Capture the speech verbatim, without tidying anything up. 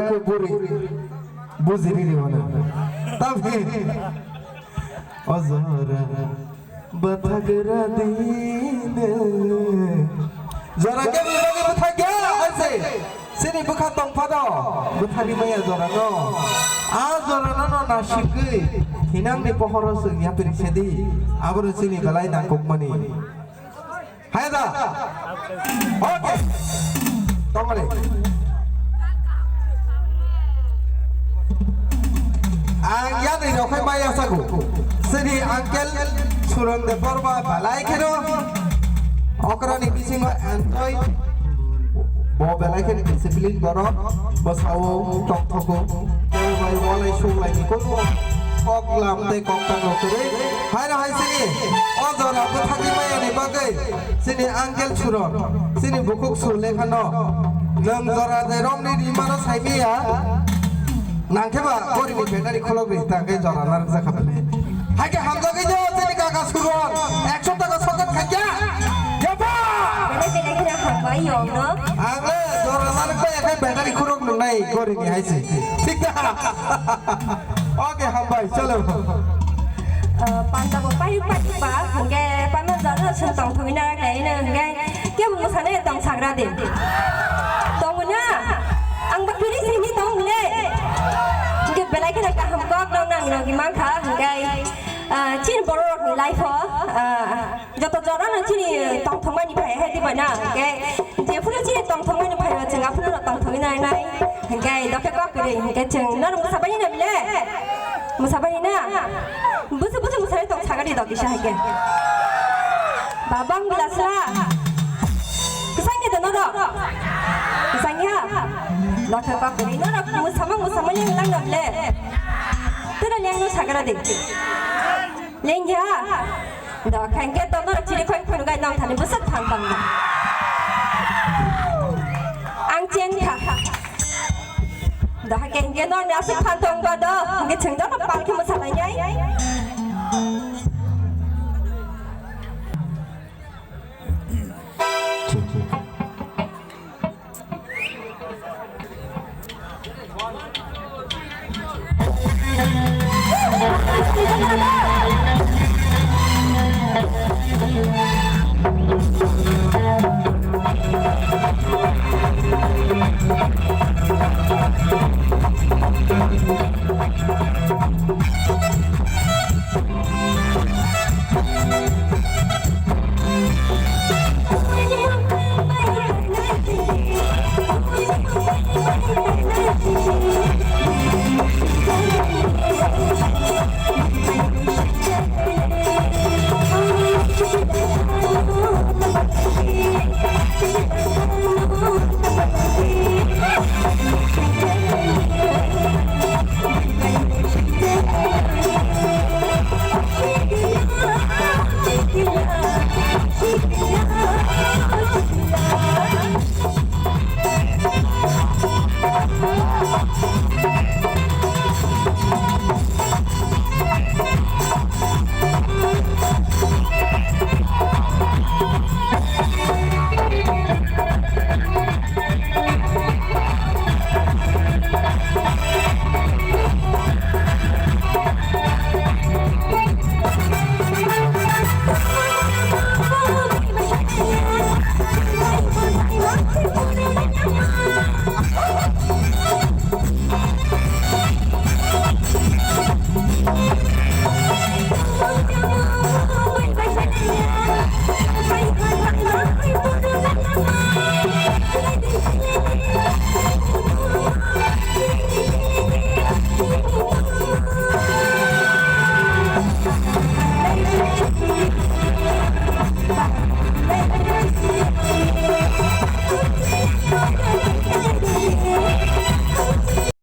Buri bujiri di mana. Tapi o jora bwthagra dine. Jora khe bini bagwi bwthagya hai se. Chini bwkha tongphano bwthagwi maya jorano. A jorano no nasigwi thinangni pohoro chwng yapri sedi. Aboro chini belai nangkukmani. Hai da. Okay. Tongmani. Ang yani rok hai maya sago. Sini uncle Suran Debbarma balai kheno. Okrani bisingo enjoy. Bo belai kheno discipline borok. Bo sao tongthogo. Tei bai walai suglai ni kono kok lam tei kok tang rok kwrwi. Hai no hai sini. O jora bwthagwi maya ni bagwi. Chini uncle Suron, chini bukhuk su lekhano, nwng jora je romni rimano saimiya, nangkhe ba gorini battery kholok ri tangkhe jora narwk jakha bele. Haikhe hamjagwi jo chini kaka Suron, ekso taka sokat khaikya. Yapa! Bele bele khna hambai yong no. Ang le jora narwk bai ekhe battery khulok nungnai gorini haise. Thik da? Okay, hambai, chalo. Ah, panda bo pai pai ba, hingke panda jora sung tong thogwi na khe ino hingke ke mo sana tong sagra de. Tong na, ang ba kiri sini tong le. Hingke belai khna kaham kok nang nang nang mang kha hingke, ah, chin borok ni life o, ah, joto jora no chini tong thongmani phai hai di bai na, hingke je phuru chini tong thongmani phai o chwng aphuru no tong thongwi nai nai, hingke dokhe kok kwrwi, hingke chwng norok mwsa bai na bile? Mwsa bai na? Busu busu mwsa tong sagari dok isa hingke. Babang bela sla. Kisang ni dono dok. Kisang ya. Dokhe kok kwrwi norok mwsa mang mwsa mani lang na bile? Tuna liang no sagara de. Lengya. Da khankhe to norok chini khoi phunu gai nang thani bwswk phan tong na. Ang chen kha. Da khankhe norok ni aswk phan tong ba do. Hingke chwng do pal khe mwsa lai nai.